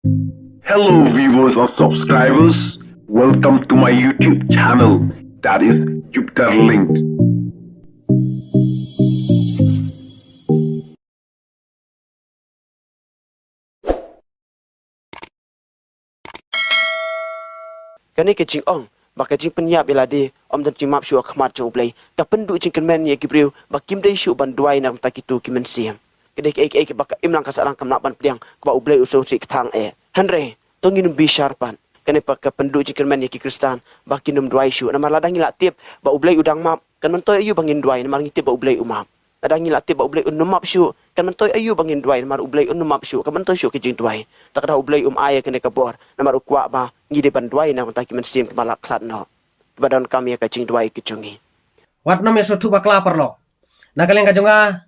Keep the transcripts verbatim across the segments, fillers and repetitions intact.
Hello, viewers and subscribers. Welcome to my YouTube channel, that is Jupiter Linked. Kane ka jingong ba ka jingpynïap ïa lade ym don jingmap shuh ha khmat jong U Blei ka pynduh jingkyrmen ïa ki briew ba kim dei shuh ban duwai na ka bynta kito ki mynsiem. Kane kaei kaei ba ka imlang ka sahlang kam lah ban pdiang, kaba U Blei u sngewsih kthang eh. Hynrei to ngin ym bishar pat. Kane ba ka pynduh jingkyrmen ïa ki Khristan ba kin ym duwai shuh, namar lada ngi la tip ba U Blei u dang map, kan myntoi aïu ba ngin duwai namar ngi tip ba U Blei u map? Lada ngi la tip ba U Blei un ym map shuh, kan myntoi aïu ba ngin duwai namar U Blei un ym map shuh? Kan myntoi shuh ka jingduwai. Te ka daw U Blei um ai ïa kane ka bor namar u kwah ba ngi dei ban duwai na ka bynta ki mynsiem kiba la khlad noh, kiba donkam ïa ka jingduwai ka jong ngi. Wat nym ïa sngewthuh bakla paralok. Na ka liang ka jong nga,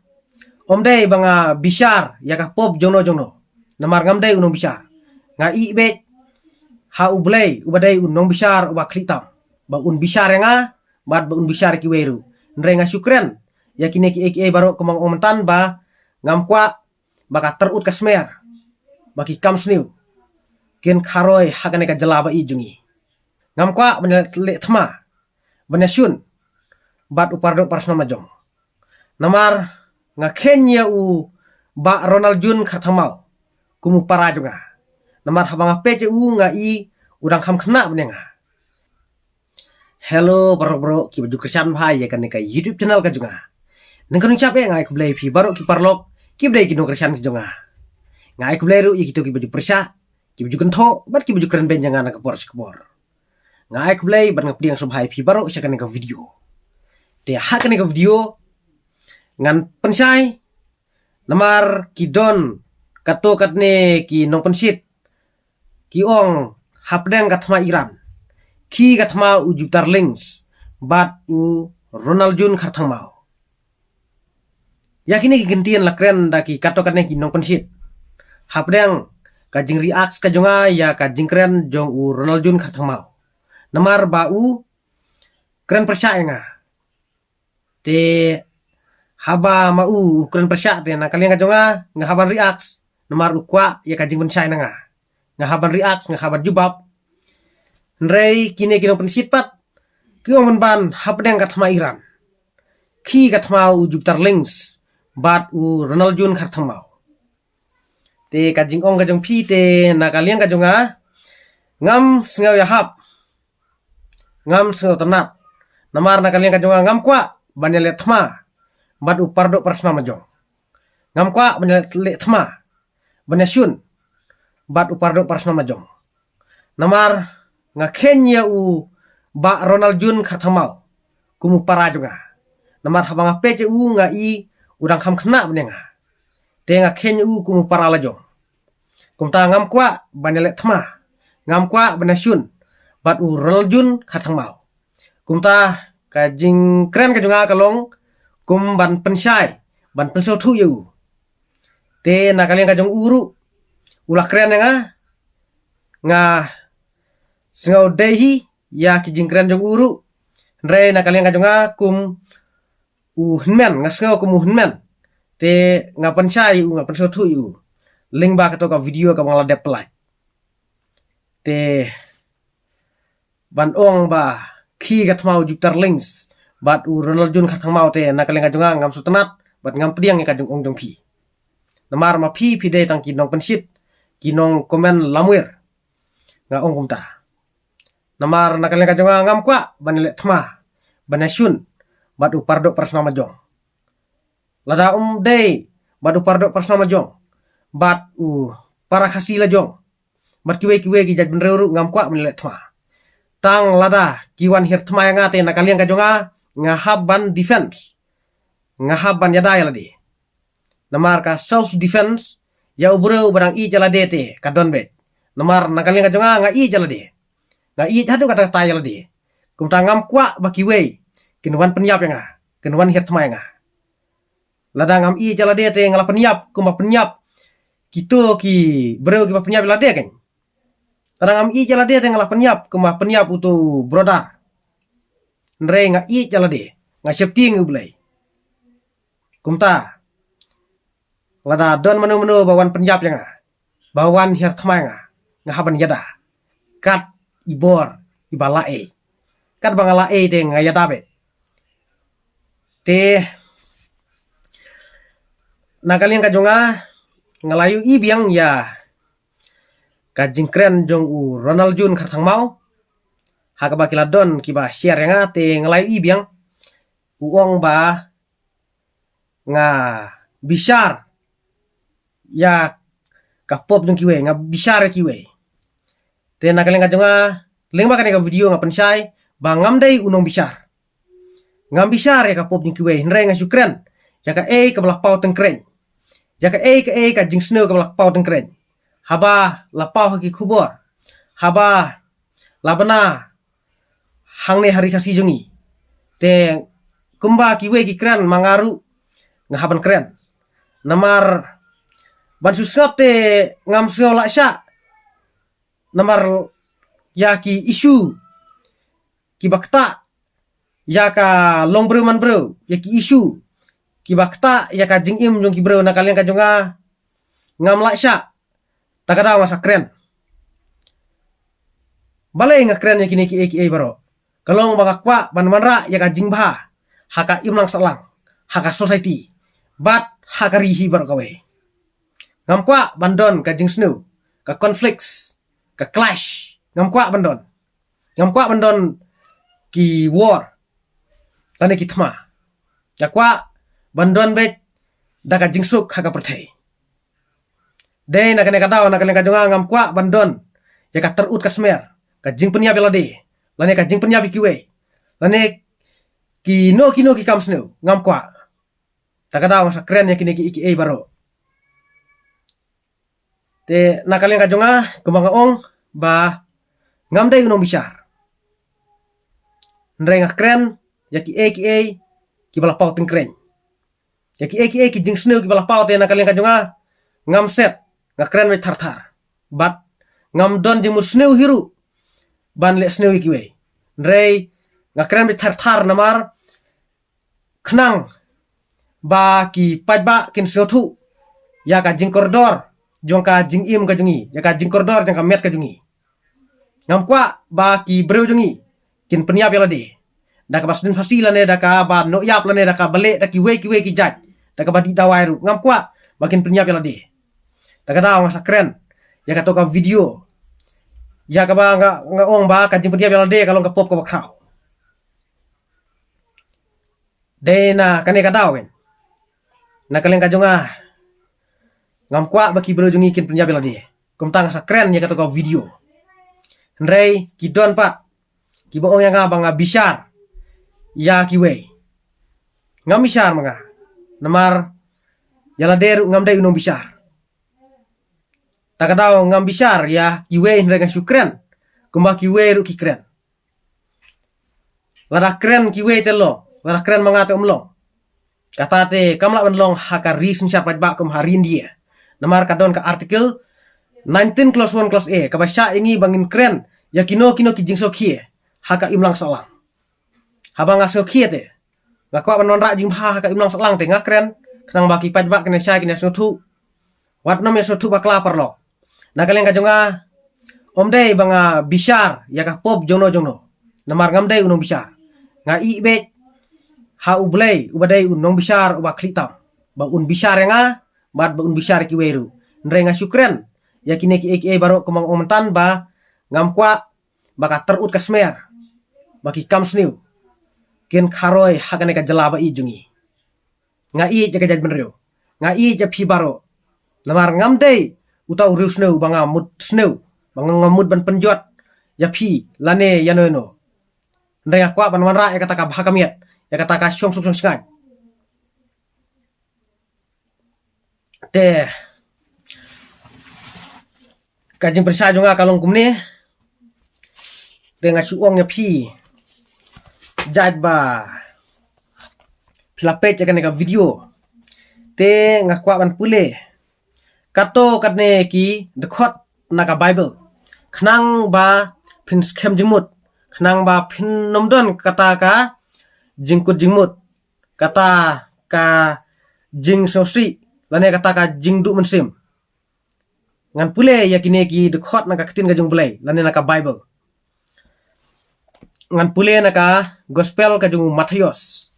ym dei ba nga bishar ïa ka pop jongno jongno, namar ngam dei u nongbishar. Nga ïeit beit ha U Blei uba dei u nongbishar uba khlieh tam, ba un bishar ïa nga bad ba un bishar ïa kiwei ruh. Hynrei nga shu kren ïa kine kiei kiei baroh, kumba nga ong myntan, ba ngam kwah ba ka tyrut ka smer, ba ki kam sniew kin kharoi ha kane ka jylla ba ïeit jong ngi. Ngam kwah ban ïaleh thma, ban ïashun bad u paradoh parasnam la jong. Namar nga kheiñ ïa u Bah Ronald June Kharthangmaw kum u para jong nga. Namar haba nga peit ïa u, nga i u dang kham khynnah bad ïa nga. Hello baroh baroh kiba ju kyrshan bha ïa kane ka YouTube channel ka jong nga. Nangkyrpad, nga ai khublei ïa phi baroh ki paralok kiba dei ki nongkyrshan ka jong nga. Nga ai khublei ruh ïa kito kiba ju pyrshah, kiba ju kynthoh bad kiba ju kren beiñ ïa nga na ka por sha ka por. Nga ai khublei bad nga pdiang sngewbha ïa phi baroh sha kane ka video. Te ha kane ka video ngan pynshai, namar ki don katto katne ki nongpynshit ki ong hapdeng ka thma Iran, khie ka thma u Jupiter Lynx bad u Ronald June Kharthangmaw. Ïa kine ki kyntien la kren da ki katto katne ki nongpynshit hapdeng ka jingreact ka jong nga ïa ka jingkren jong u Ronald June Kharthangmaw. Namar ba u kren pyrshah ïa nga. Te haba ma u u kren pyrshah, te na ka liang ka jong nga, nga hap ban react namar u kwah ïa ka jingpynshai na nga. Nga hap ban react, nga hap ban jubab. Hynrei kine ki nongpynshit pat ki ong ban ban hapdeng ka thma Iran, khie ka thma u Jupiter Lynx bad u Ronald June Kharthangmaw. Te ka jingong ka jong phi, te na ka liang ka jong nga, ngam sngew ïahap, ngam sngewtynnat. Namar na ka liang ka jong nga, ngam kwah ban ïaleh thma bad u paradoh parasnam la jong. Ngam kwah ban ïaleh thma, ban ïashun bad u paradoh parasnam la jong. Namar nga kheiñ ïa u Bah Ronald June Kharthangmaw kum u para jong nga. Namar haba nga peit ïa u, nga i u dang kham khynnah bad ïa nga. Te nga kheiñ ïa u kum u para la jong. Kumta ngam kwah ban ïaleh thma, ngam kwah ban ïashun bad u Ronald June Kharthangmaw. Kumta ka jingkren ka jong nga ka long kum ban pynshai, ban pynsngewthuh ïa u. Te na ka liang ka jong u ruh, u la kren ïa nga, nga sngew dei hi ïa ki jingkren jong u ruh. Hynrei na ka liang ka jong nga, kum u hynmen, nga sngew kum u hynmen. Te nga pynshai ïa u, nga pynsngewthuh ïa u lyngba kato ka video kaba nga la dep pyllait. Te ban ong ba khie ka thma u Jupiter Lynx bad u Ronald June Kharthangmaw, te na ka liang ka jong nga, ngam sngewtynnat bad ngam pdiang ïa ka jingong jong phi. Namar ma phi, phi dei tang ki nongpynshit, ki nongkomen lamwir. Nga ong kumta. Namar na ka liang ka jong nga, ngam kwah ban ïaleh thma, ban ïashun bad u paradoh parasnam la jong. Lada um dei bad u paradoh parasnam la jong, bad u para Khasi la jong, bad kiwei kiwei ki jaitbynriew ruh, ngam kwah ban ïaleh thma. Tang lada ki wan hiar thma ïa nga, te na ka liang ka jong nga, nga hap ban defense, nga hap ban ïada ïa lade. Namar ka self defense ïa u briew ba dang ïeit ïa lade te ka don beit. Namar na ka liang ka jong nga, nga ïeit ïa lade. Nga ïeit haduh katta katta ïa lade. Kumta ngam kwah ba kiwei kin wan pynïap ïa nga, kin wan hiar thma ïa nga. Lada ngam ïeit ïa lade te nga la pynïap kumba pynïap kito ki briew kiba pynïap ïa lade, kan. Lada ngam ïeit ïa lade te nga la pynïap kumba pynïap uto u brother. Hynrei nga ïeit ïa lade, nga sheptieng ïa U Blei. Kumta lada don mano mano ba wan pynïap ïa nga, ba wan hiar thma nga, nga hap ban ïada. Kat i bor iba la ei. Kat ba nga la ei te nga ïada beit. Te na ka liang ka jong nga, nga la ïohi biang ïa ka jingkren jong u Ronald June Kharthangmaw, ha kaba ki la don kiba share ïa nga, te nga la ïohi biang u ong ba nga bishar ïa ka pop jong kiwei, nga bishar ïa kiwei. Te na ka liang ka jong nga, lyngba kane ka video nga pynshai ba ngam dei u nongbishar. Ngam bishar ïa ka pop jong kiwei, hynrei nga shu kren ïa kaei kaba la paw tyngkreiñ, ïa kaei kaei ka jingsniew kaba la paw tyngkreiñ. Haba la paw ha ki khubor, haba la bna hangne ha Ri Khasi jong ngi, te kumba kiwei ki kren, ma nga ruh nga hap ban kren. Namar ban shu sngap te ngam sngew lah shah. Namar ïa ki issue kiba ktah ïa ka longbriew manbriew, ïa ki issue kiba ktah ïa ka jingim jong ki briew, na ka liang ka jong nga, ngam lah shah. Ta ka daw nga sa kren. Balei nga kren ïa kine kiei kiei baroh? Ka long ba nga kwah ban wanrah ïa ka jingbha ha ka imlang sahlang, ha ka society, bad ha ka ri hi baroh kawei. Ngam kwah ban don ka jingsniew, ka conflicts, ka clash. Ngam kwah ban don. Ngam kwah ban don ki war lane ki thma. Nga kwah ban don beit da ka jingsuk ha ka pyrthei. Dei na kane ka daw, na ka liang ka jong nga, ngam kwah ban don ïa ka tyrut ka smer, ka jingpynïap ïa lade, lane ka jingpynïap ïa kiwei, lane kino kino ki kam sniew, ngam kwah. Ta ka daw nga sa kren ïa kine kiei kiei baroh. Te na ka liang ka jong nga, kumba nga ong ba ngam dei u nongbishar, hynrei nga kren ïa kiei kiei kiba la paw tyngkreiñ. Ïa kiei kiei ki jingsniew kiba la paw, te na ka liang ka jong nga, ngam set, nga kren beit thar thar. Bad ngam don jingmut sniew hi ruh ban leh sniew ïa kiwei, hynrei nga kren beit thar thar namar khnang ba ki paidbah kin sngewthuh ïa ka jingkordor jong ka jingim ka jong ngi, ïa ka jingkordor jong ka met ka jong ngi. Ngam kwah ba ki briew jong ngi kin pynïap ïa lade da kaba sdien phasi lane da kaba noh ïap lane da kaba leh da kiwei kiwei ki jait, da kaba dih dawai ruh. Ngam kwah ba kin pynïap ïa lade. Ta ka daw nga sa kren ïa kato ka video, ïa kaba nga, nga ong ba ka jingpynïap ïa lade ka long ka pop kaba khraw. Dei na kane ka daw, kan, na ka liang ka jong nga, ngam kwah ba ki briew jong ngi kin pynïap ïa lade. Kumta nga sa kren ïa kato ka video. Hynrei ki don pat kiba ong ïa nga ba nga bishar ïa kiwei. Ngam bishar ma nga, namar ïa lade ruh ngam dei u nongbishar. Ta ka daw ngam bishar ïa kiwei, hynrei nga shu kren kumba kiwei ruh ki kren. Lada kren kiwei te long, lada kren ma nga te ym long. Kata te kam lah ban long ha ka ri synshar paidbah kum ha ri India. Namar ka don ka article nineteen clause one clause A kaba shah ïa ngi ba ngin kren ïa kino kino ki jingsngewkhia ha ka imlang sahlang. Haba nga sngewkhia te, nga kwah ban wanrah jingbha ha ka imlang sahlang, te nga kren khnang ba ki paidbah kin ïa shai, kin ïa sngewthuh. Wat nym ïa sngewthuh bakla, paralok. Na ka liang ka jong nga, ym dei ba nga bishar ïa ka pop jongno jongno. Namar ngam dei u nongbishar. Nga ïeit beit ha U Blei uba dei u nongbishar uba khlieh tam, ba un bishar ïa nga bad ba un bishar ïa kiwei ruh. Hynrei nga shu kren ïa kine kiei kiei baroh kumba nga ong myntan ba ngam kwah ba ka tyrut ka smer, ba ki kam sniew kin kharoi ha kane ka jylla ba ïeit jong ngi. Nga ïeit ïa ka jaitbynriew, nga ïeit ïa phi baroh. Namar ngam dei uta u riewsniew ba nga mut sniew, ba nga, nga mut ban pynjot ïa phi lane ïano ïano. Hynrei nga kwah ban wanrah ïa kata ka bha ka miat, ïa kata ka shong suk shong shngaiñ. Te ka jingpyrshah jong nga ka long kumne. Te nga shu ong ïa phi, jait ba phi la peit ïa kane ka video, te nga kwah ban pule kato katne ki dkhot na ka Baibl khnang ba phin skhem jingmut, khnang ba phin nym don kata ka jingkut jingmut, kata ka jingsngewsih lane kata ka jingduh mynsiem. Ngan pule ïa kine ki dkhot na ka ktien ka jong U Blei lane na ka Bible. Ngan pule na ka Gospel ka jong u Mathaios.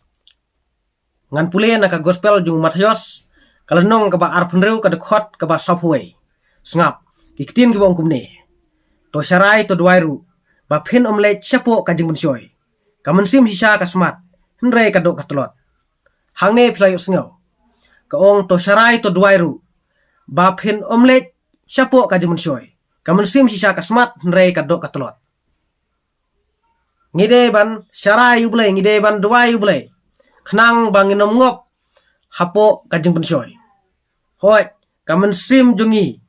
Ngan pule na ka Gospel jong u Mathaios, ka lynnong kaba arphew hynriew, ka dkhot kaba sawphew wei. Sngap, ki ktien kiba ong kumne: To sharai, to duwai ruh, ba phin ym leit shapoh ka jingpynshoi. Ka mynsiem shisha ka smat, hynrei ka doh ka tlot. Hangne phi la ïohsngew. Ka ong to sharai, to duwai ruh, ba phin ym leit shapoh ka jingpynshoi. Ka mynsiem shisha ka smat, hynrei ka doh ka tlot. Ngi dei ban sharai U Blei, ngi dei ban duwai U Blei, khnang ba ngin ym ngop hapoh ka jingpynshoi. Hooid, ka mynsiem jong ngi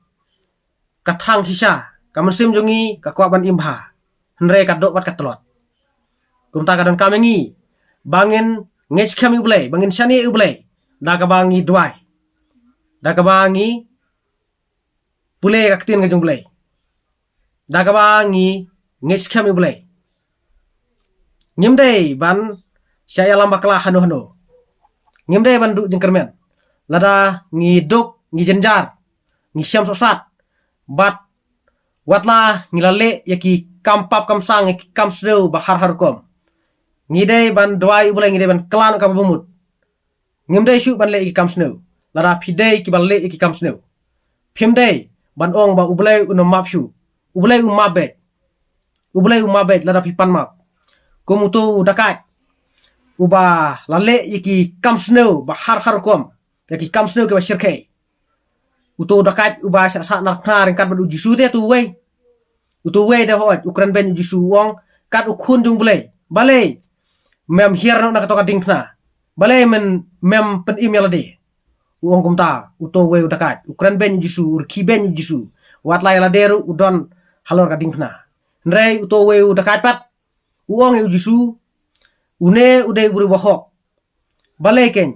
ka thrang shisha, ka mynsiem jong ngi ka kwah ban im bha, hynrei ka doh bad ka tlot. Kumta ka donkam ïa ngi ba ngin ngeit skhem ïa U Blei, ba ngin shaniah ïa U Blei da kaba ngi duwai, da kaba ngi pule ka ktien ka jong U Blei, da kaba ngi ngeit skhem ïa U Blei. Ngim dei ban shah ïalam bakla hano hano. Ngim dei ban duh jingkyrmen. Lada ngi duk, ngi jynjar, ngi shem sohsat, bad wat la ngi la leh ïa ki kam pap kam sang, ïa ki kam sniew ba har har rukom, ngi dei ban duwai U Blei, ngi dei ban kylla noh ka babamut. Ngim dei shuh ban leh ïa ki kam sniew. Lada phi dei kiba leh ïa ki kam sniew, phim dei ban ong ba U Blei un ym map shuh. U Blei u map beit. U Blei u map beit lada phi pan map. Kum uto u dakait uba la leh ïa ki kam sniew ba har har rukom, ïa ki kam sniew kiba shyrkhei. Uto u dakait uba shah sahnarphna ryngkat bad U Jisu te uto uwei. Uto uwei te hooid u kren beiñ U Jisu, u ong: Kat U Khun jong U Blei, balei mem hiar noh na kato ka diengphna? Balei mem, mem pynim ïa lade? U ong kumta uto uwei u dakait, u kren beiñ U Jisu, u rkhie beiñ U Jisu. Wat la ïa lade ruh u don halor ka diengphna. Hynrei uto uwei u dakait pat u ong ïa U Jisu: Une u dei u briew bahok. Balei keiñ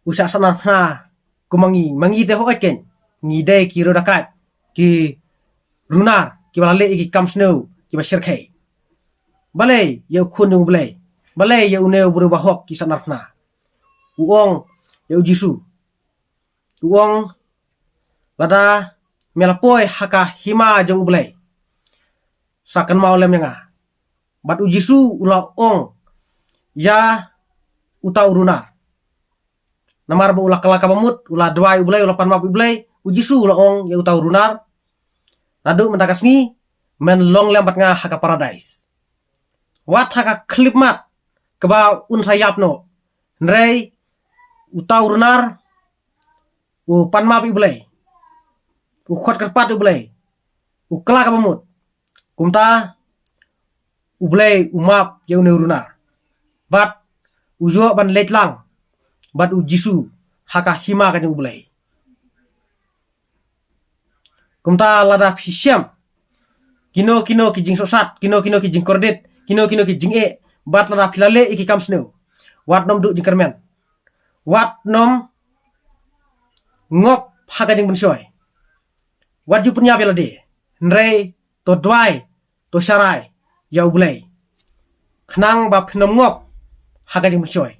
u shah sahnarphna kum ma ngi? Ma ngi te hooid keiñ ngi dei ki riewdakait, ki runar kiba la leh ïa ki kam sniew kiba shyrkhei. Balei ïa U Khun jong U Blei, balei ïa une u briew bahok ki sahnarphna? U ong ïa U Jisu, u ong: Lada me la poi ha ka hima jong U Blei, sa kynmaw lem ïa nga. Bad U Jisu u la ong ïa uta u runar, namar ba u la kylla ka bamut, u la duwai U Blei, u la pan map U Blei, U Jisu u la ong ïa uta u runar: Naduh mynta ka sngi men long lem bad nga ha ka paradais. Wat ha ka khyllipmat kaba un sa ïap noh. Hynrei uta u runar u pan map U Blei, u khot kyrpad U Blei, u kylla ka bamut. Kumta U Blei u map ïa une u runar bad u ïoh ban leit lang bad U Jisu ha ka hima ka jong U Blei. Kumta lada phi shem kino kino ki jingsohsat, kino kino ki jingkordit, kino kino ki jingeh, bad lada phi la leh ïa ki kam sniew, wat nym duh jingkyrmen. Wat nym ngop ha ka jingpynshoi. Wat ju pynïap ïa lade. Hynrei to duwai, to sharai ïa U Blei, khnang ba phin nym ngop ha ka jingpynshoi,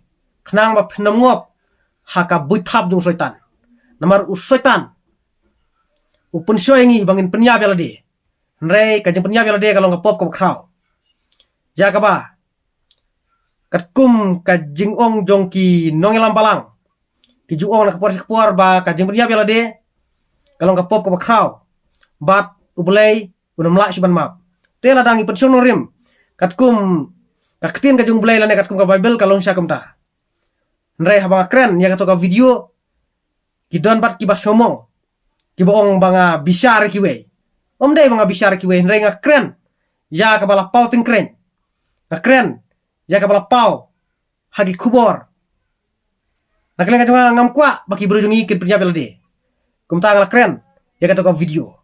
khnang ba phin nym ngop ha ka buit thap jong u Soitan. Namar u Soitan u pynshoi ngi ba ngin pynïap ïa lade. Hynrei ka jingpynïap ïa lade ka long ka pop kaba khraw. Ïa kaba katkum ka jingong jong ki nongïalam balang, ki ju ong na ka por sha ka por ba ka jingpynïap ïa lade ka long ka pop kaba khraw, bad U Blei un ym lah shuh ban map. Te lada ngi pynshong nongrim katkum ka ktien ka jong U Blei lane katkum ka Baibl, ka long shisha kumta. Hynrei haba nga kren ïa kato ka video, ki don bad kiba sngewmong, kiba ong ba nga bishar ïa kiwei. Ym dei ba nga bishar ïa kiwei, hynrei nga kren ïa kaba la paw tyngkreiñ. Nga kren ïa kaba la paw ha ki khubor. Na ka liang ka jong nga, ngam kwah ba ki briew jong ngi kin pynïap ïa lade. Kumta nga la kren ïa kato ka video.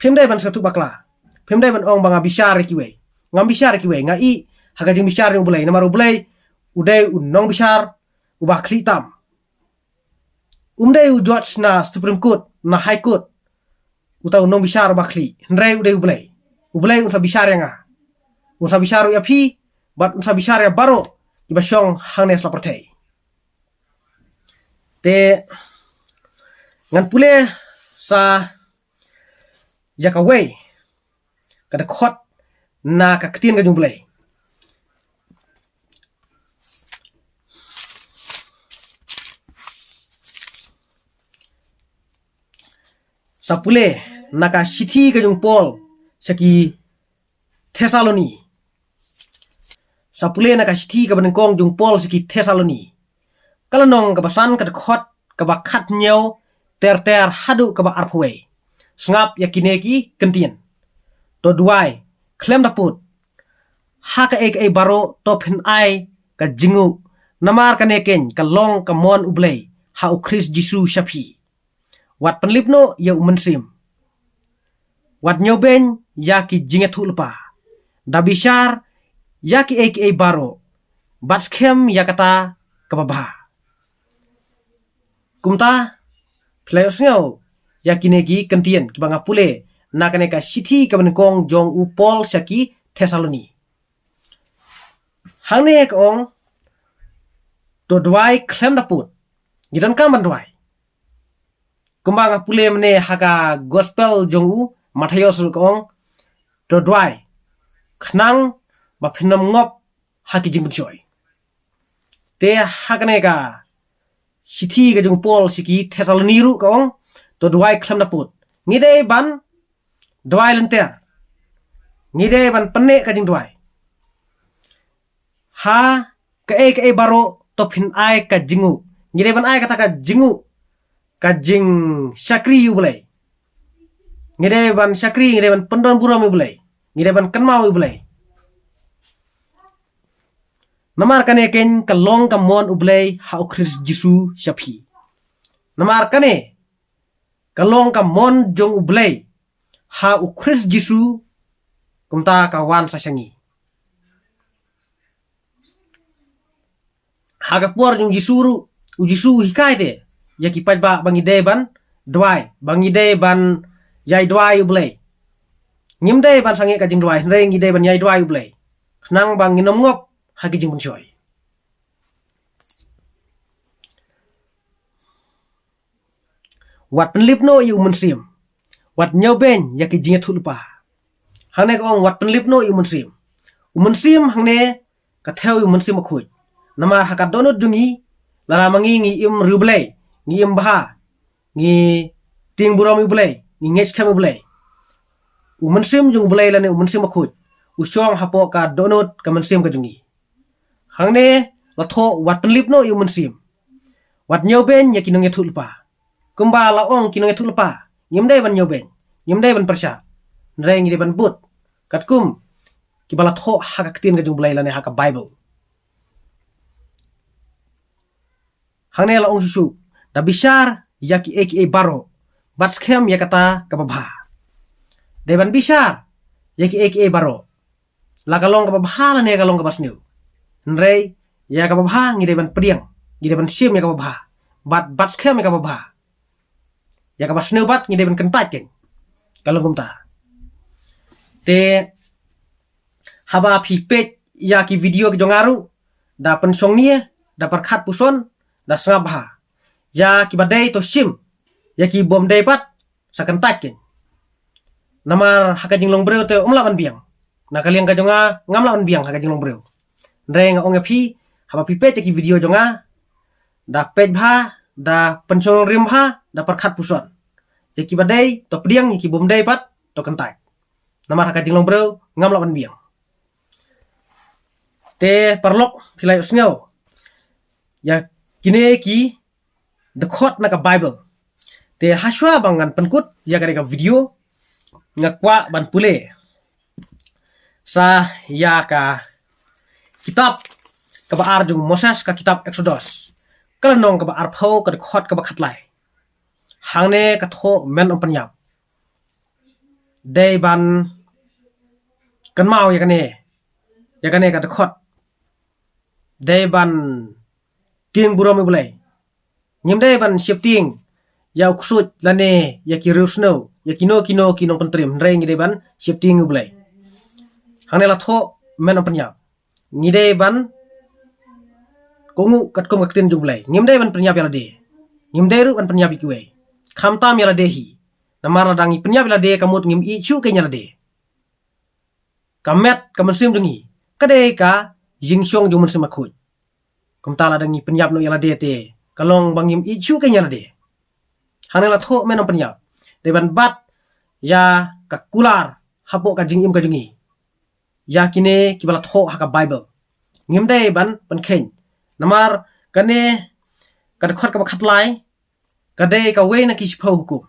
Phim dei ban sngewthuh bakla. Phim dei ban ong ba nga bishar ïa kiwei. Ngam bishar ïa kiwei. Nga ïeh ha ka jingbishar jong U Blei, namar U Blei u dei u nongbishar uba khlieh tam. Um dei u judge na Supreme Court, na High Court, uta u nongbishar uba khlieh, hynrei u dei U Blei. U Blei un sa bishar ïa nga, un sa bishar ïa phi, bad un sa bishar ïa baroh kiba shong hangne sla pyrthei. Te ngan pule Sa ïa kawei ka dkhot na ka ktien ka jong U Blei. Sa pule na ka shithi ka jong u Paul sha ki Thessaloni. Sa pule na ka shithi kaba nyngkong jong u Paul sha ki Thessaloni. Ka lynnong kaba san, ka dkhot kaba khathynñiew ter ter haduh kaba arphew wei. Sngap ïa kine ki kyntien. To duwai khlem da pud. Ha kaei kaei baroh to phin ai ka jingnguh. Namar kane keiñ ka long ka mon U Blei ha U Khrist Jisu sha phi. Wat pynlip noh ïa U Mynsiem. Wat ñiewbeiñ ïa ki jingïathuhlypa. Da bishar ïa kiei kiei baroh, bad skhem ïa kata kaba bha. Kumta, phi la ïohsngew ïa kine ki kyntien kiba nga pule na kane ka shithi kaba nyngkong jong u Paul sha ki Thessaloni. Hangne ka ong, to duwai khlem da pud. Ngi donkam ban duwai. Kumba nga pule mynne ha ka gospel jong u Mathaios ruh ka ong, to duwai khnang ba phin ym ngop ha ki jingpynshoi. Te ha kane ka shithi ka jong u Paul sha ki Thessaloni ruh ka ong, to duwai khlem da pud. Ngi dei ban duwai lynter. Ngi dei ban pynneh ka jingduwai. Ha kaei kaei baroh to phin ai ka jingnguh. Ngi dei ban ai kata ka jingnguh, ka jingshakri ïa U Blei. Ngi dei ban shakri, ngi dei ban pyndonburom ïa U Blei. Ngi dei ban kynmaw ïa U Blei. Namar kane keiñ ka long ka mon U Blei ha U Khrist Jisu sha phi. Namar kane ka long ka mon jong U Blei ha U Khrist Jisu, kumta ka wan sa sha ngi. Ha ka por jong u Jisu ruh, u Jisu u hikai te ïa ki paidbah ba ngi dei ban duwai, ba ngi dei ban ïai duwai ïa U Blei. Ngim dei ban sangeh ka jingduwai, hynrei ngi dei ban ïai duwai ïa U Blei khnang ba ngin ym ngop ha ki jingpynshoi. Wat pynlip noh ïa U Mynsiem. Wat ñiewbeiñ ïa ki jingïathuhlypa. Hangne ka ong wat pynlip noh ïa U Mynsiem. U Mynsiem hangne ka thew ïa U Mynsiem Bakhuid. Namar ha ka dohnud jong ngi, lada ma ngi ngi im riewblei, ngi im bha, ngi tieng burom ïa U Blei, ngi ngeit skhem ïa U Blei, U Mynsiem jong U Blei lane U Mynsiem Bakhuid u shong hapoh ka dohnud ka mynsiem ka jong ngi. Hangne la thoh wat pynlip noh ïa U Mynsiem. Wat ñiewbeiñ ïa ki nongïathuhlypa. Kumba la ong ki nongïathuhlypa, ngim dei ban ñiewbeiñ, ngim dei ban pyrshah, hynrei ngi dei ban bud katkum kiba la thoh ha ka ktien ka jong U Blei lane ha ka Baibl. Hangne la ong shuh shuh, da bishar ïa kiei kiei baroh, bad skhem ïa kata kaba bha. Dei ban bishar ïa kiei kiei baroh, la ka long kaba bha lane ka long kaba sniew. Hynrei ïa kaba bha ngi dei ban pdiang, ngi dei ban shim ïa kaba bha, bad bad skhem ïa kaba bha. Ïa kaba sniew pat ngi dei ban kyntait keiñ. Ka long kumta. Te haba phi peit ïa ki video ki jong nga ruh, da pynshong nia, da pyrkhat puson, da sngap bha. Ïa kiba dei to shim, ïa ki bym dei pat sa kyntait keiñ. Namar ha ka jinglong briew te ym lah ban biang. Na ka liang ka jong nga ngam lah ban biang ha ka jinglong briew. Hynrei nga ong ïa phi, haba phi peit ïa ki video jong nga, da peit bha, da pynshong rim bha, da pyrkhat puson. Ïa kiba dei to pdiang, ïa ki bym dei pat to kyntait. Namar ha ka jinglong briew ngam lah ban biang. Te paralok, phi la ïohsngew ïa kine ki dkhot na ka Baibl. Te hashwa ba ngan pynkut ïa kane ka video, nga kwah ban pule sa ïa ka kitab kaba ar jong u Moses, ka kitab Eksodos, ka lynnong kaba arphew, ka dkhot kaba khatlai. Hangne ka thoh, men ym pynïap. Dei ban kynmaw ïa kane, ïa kane ka dkhot. Dei ban tieng burom ïa U Blei. Ngim dei ban sheptieng ïa u ksuid lane ïa ki riewsniew, ïa kino kino ki nongpyntrim, hynrei ngi dei ban sheptieng ïa U Blei. Hangne la thoh, men ym pynïap. Ngi dei ban kohnguh katkum ka ktien jong U Blei. Ngim dei ban pynïap ïa lade. Ngim dei ruh ban pynïap ïa kiwei, khamtam ïa lade hi. Namar lada ngi pynïap ïa lade ka mut ngim ïeit shuh kein ïa lade. Ka met ka mynsiem jong ngi ka dei ka jingshong jong u Mynsiem Bakhuid. Kumta lada ngi pynïap noh ïa lade te ka long ba ngim ïeit shuh kein ïa lade. Hangne la thoh, men ym pynïap. Dei ban bat ïa ka kular hapoh ka jingim ka jong ngi ïa kine kiba la thoh ha ka Baibl. Ngim dei ban pynkheiñ. Namar kane ka dkhot kaba khatlai ka dei kawei na ki shiphew hukum.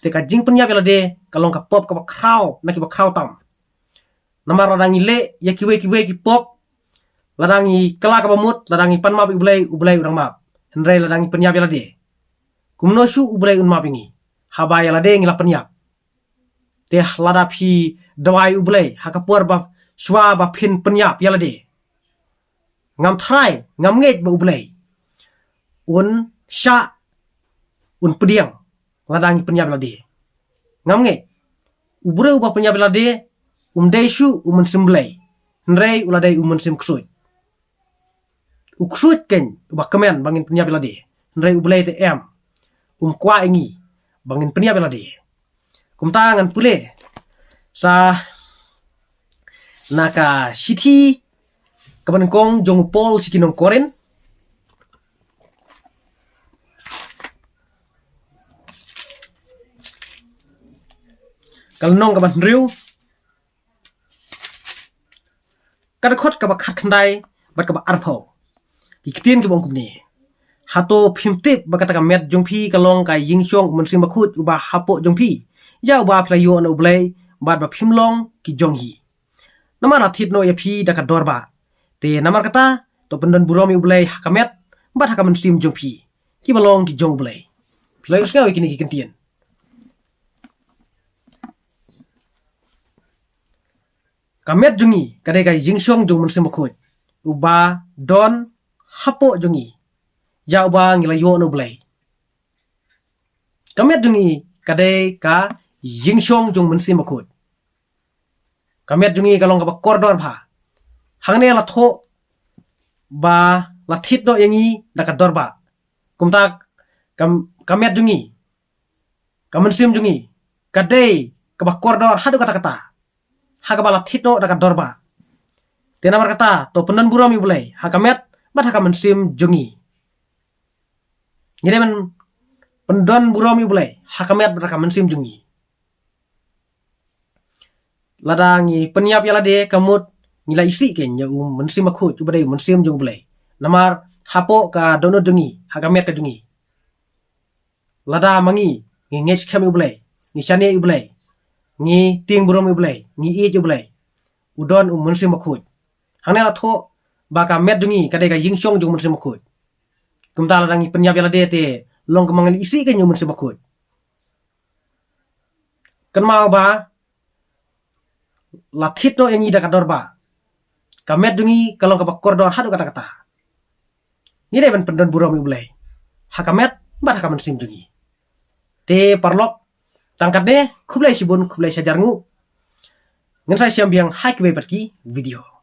Te ka jingpynïap ïa lade ka long ka pop kaba khraw na kiba khraw tam. Namar lada ngi leh ïa kiwei kiwei ki pop, lada ngi kylla kaba mut, lada ngi pan map ïa U Blei, U Blei u dang map. Hynrei lada ngi pynïap ïa lade, kumno shuh U Blei un map ïa ngi, haba ïa lade ngi la pynïap? Te lada phi duwai U Blei ha ka por ba shuwa ba phin pynïap ïa lade, ngam tharai, ngam ngeit ba U Blei un shah, un pdiang lada ngi pynïap ïa lade. Ngam ngeit. U briew uba pynïap ïa lade um dei shuh u Mynsiem Blei, hynrei u la dei u mynsiem ksuid. U ksuid kein uba kmen ba ngin pynïap ïa lade, hynrei U Blei te em, um kwah ïa ngi ba ngin pynïap ïa lade. Kumta ngan pule sa na ka shithi kaba nyngkong jong u Paul sha ki nong Korinth, ka lynnong kaba hynriew, ka dkhot kaba khatkhyndai bad kaba arphew. Ki ktien kiba ong kumne: Hato phim tip ba kata ka met jong phi ka long ka jingshong u Mynsiem Bakhuid uba hapoh jong phi, ïa uba phi la ïoh na U Blei, bad ba phim long ki jong hi? Namar la thied noh ïa phi da ka dor bah. Te namar kata, to pyndon burom ïa U Blei ha ka met bad ha ka mynsiem jong phi, kiba long ki jong U Blei. Phi la ïohsngew ïa kine ki ktien. Ka met jong ngi ka dei ka jingshong jong u Mynsiem Bakhuid uba don hapoh jong ngi, ïa uba ngi la ïoh na U Blei. Ka met jong ngi ka dei ka jingshong jong u Mynsiem Bakhuid. Ka met jong ngi ka long kaba kordor bha. Hangne la thoh ba la thied noh ïa ngi da ka dor bah. Kumta ka, ka met jong ngi, ka mynsiem jong ngi, ka dei kaba kordor haduh katta katta, ha kaba la thied noh da ka dor bah. Te namar kata, to pyndon burom ïa U Blei ha ka met bad ha ka mynsiem jong ngi. Ngi dei ban pyndon burom ïa U Blei ha ka met bad ha ka mynsiem jong ngi. Lada ngi pynïap ïa lade, ka mut ngi la isih kein ïa u Mynsiem Bakhuid uba dei u Mynsiem jong U Blei. Namar hapoh ka dohnud jong ngi, ha ka met ka jong ngi, lada ma ngi ngi ngeit skhem ïa U Blei, ngi shaniah ïa U Blei, ngi tieng burom ïa U Blei, ngi ïeit ïa U Blei, u don u Mynsiem Bakhuid. Hangne la thoh ba ka met jong ngi ka dei ka jingshong jong u Mynsiem Bakhuid. Kumta lada ngi pynïap ïa lade te long kumba ngi la isih kein ïa u Mynsiem Bakhuid. Kynmaw ba la thied noh ïa ngi da ka dor bah. Ka met jong ngi ka long kaba kordor haduh katta katta. Ngi dei ban pyndon burom ïa U Blei ha ka met bad ha ka mynsiem jong ngi. Te paralok, tang katne, khublei shibun, khublei shihajar nguh. Ngin sa ïashem biang ha kiwei pat ki video.